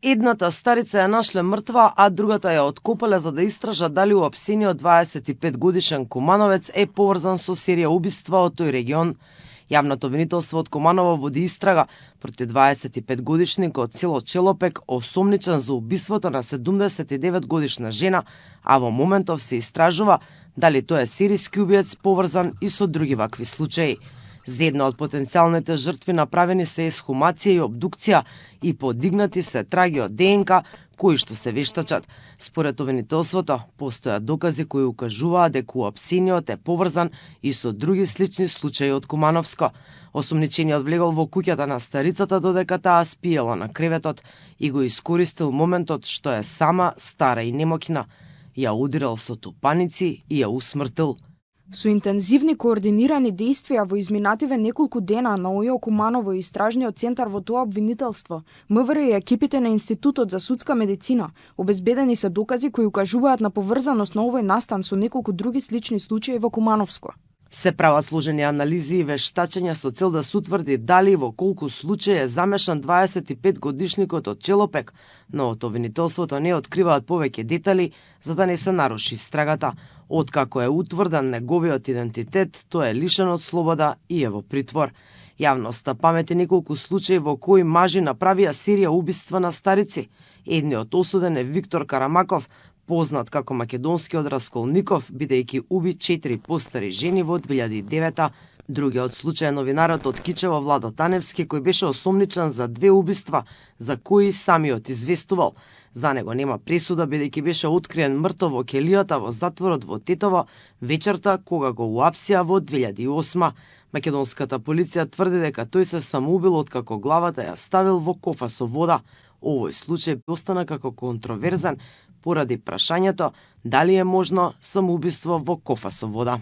Едната старица ја нашле мртва, а другата ја откопале за да истражат дали уапсениот 25-годишен Кумановец е поврзан со серија убиства од тој регион. Јавното обвинителство од Куманово води истрага против 25-годишникот од село Челопек, осомничен за убиството на 79-годишна жена, а во моментов се истражува дали тој е серијски убиец поврзан и со други вакви случаи. За една од потенцијалните жртви направени се есхумација и обдукција и подигнати се траги од ДНК кои што се вештачат. Според обвинителството, постојат докази кои укажуваат дека уапсениот е поврзан и со други слични случаи од Кумановско. Осомничениот влегол во куќата на старицата додека таа спиела на креветот и го искористил моментот што е сама, стара и немоќна. Ја удрил со тупаници и ја усмртил. Со интензивни координирани действија во изминативе неколку дена на ОЈО Куманово и Истражниот центар во тоа обвинителство, МВР и екипите на Институтот за судска медицина обезбедени се докази кои укажуваат на поврзаност на овој настан со неколку други слични случаи во Кумановско. Се прават сложени анализи и вештачења со цел да се утврди дали во колку случаи е замешан 25-годишникот од Челопек, но од обвинителството не откриваат повеќе детали за да не се наруши истрагата. Откако е утврден неговиот идентитет, тој е лишен од слобода и е во притвор. Јавноста памети неколку случаи во кои мажи направија серија убиства на старици. Едниот осуден е Виктор Карамаков, познат како македонскиот Расколников, бидејќи уби 4 постари жени во 2009. Другиот случај е новинарот од Кичево Владо Таневски, кој беше осомничен за 2 убиства, за кои самиот известувал. За него нема пресуда, бидејќи беше откриен мртов во келијата во затворот во Тетово вечерта кога го уапсија во 2008. Македонската полиција тврди дека тој се самоубил откако главата ја ставил во кофа со вода. Овој случај остана како контроверзен поради прашањето дали е можно самоубиство во кофа со вода.